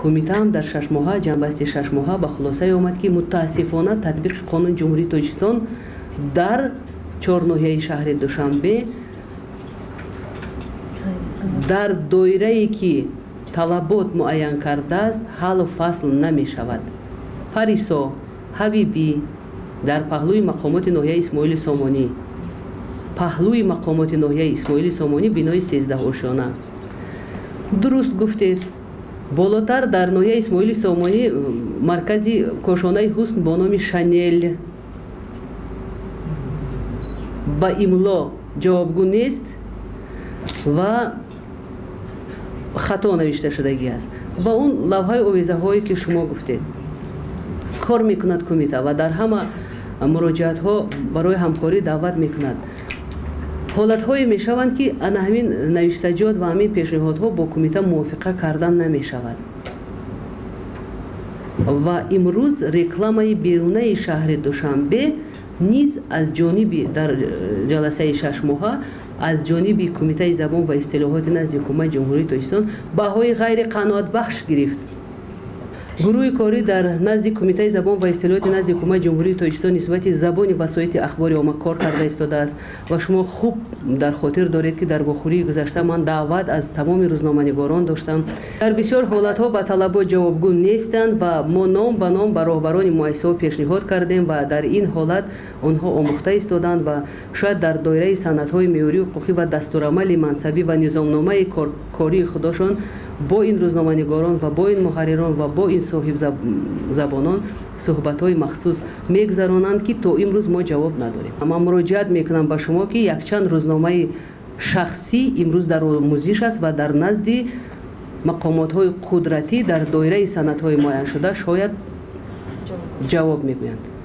Кумита ҳам дар 6 моҳа, ҷамъбасти 6 моҳа ба хулосае омад, ки мутаассифона татбиқи қонуни Ҷумҳурии Тоҷикистон дар чор ноҳияи шаҳри Душанбе дар доирае, ки талабот муайян кардааст, ҳаллу фасл намешавад. Парисо, Ҳабибӣ, дар паҳлӯи мақомоти ноҳияи Исмоили Сомонӣ, паҳлӯи мақомоти ноҳияи Исмоили Сомонӣ, бинои 13 ошёна. Дуруст гуфтед, болотар дар ноҳияи Исмоили Сомонӣ маркази кошонаи ҳусн бо номи Шанел ба имло ҷавобгӯ нест ва хато навишта шудагӣ аст. Ба он лавҳаи овезаҳое, ки шумо гуфтед, кор мекунад кумита ва дар ҳама муроҷиатҳо барои ҳамкорӣ даъват мекунад. Ҳолатҳое мешаванд, ки ана ҳамин навиштаҷот ва ҳамин пешниҳодҳо бо кумита мувофиқа кардан намешавад. Ва имрӯз рекламаи берунаи шаҳри Душанбе низ аз ҷониби дар ҷаласаи 6 моҳа аз ҷониби Кумитаи забон ва истилоҳоти назди Ҳукумати Ҷумҳурии Тоҷикистон баҳои ғайриқаноатбахш гирифт. Гурӯҳи корӣ дар назди Кумитаи забон ва истилоҳоти назди Ҳукумати Ҷумҳурии Тоҷикистон нисбати забони васоити ахбори омма кор карда истодааст. Ва шумо хуб дар хотир доред, ки дар вохӯрии гузашта ман даъват аз тамоми рӯзноманигорон доштам. Дар бисёр ҳолатҳо ба талабот ҷавобгӯ нестанд ва мо ном ба ном ба роҳбарони муассисаҳо пешниҳод кардем ва дар ин ҳолат онҳо омӯхта истоданд ва шояд дар доираи санадҳои меъёрии ҳуқуқӣ ва дастурамали мансабӣ ва низомномаи кории худошон бо ин рӯзноманигорон ва бо ин муҳаррирон ва бо ин соҳибзабонон суҳбатҳои махсус мегузаронанд, ки то имрӯз мо ҷавоб надорем. Ман муроҷиат мекунам ба шумо, ки якчанд рӯзномаи шахсӣ имрӯз дар омӯзиш аст ва дар назди мақомотҳои қудратӣ дар доираи санадҳои муайяншуда шояд ҷавоб мегӯянд.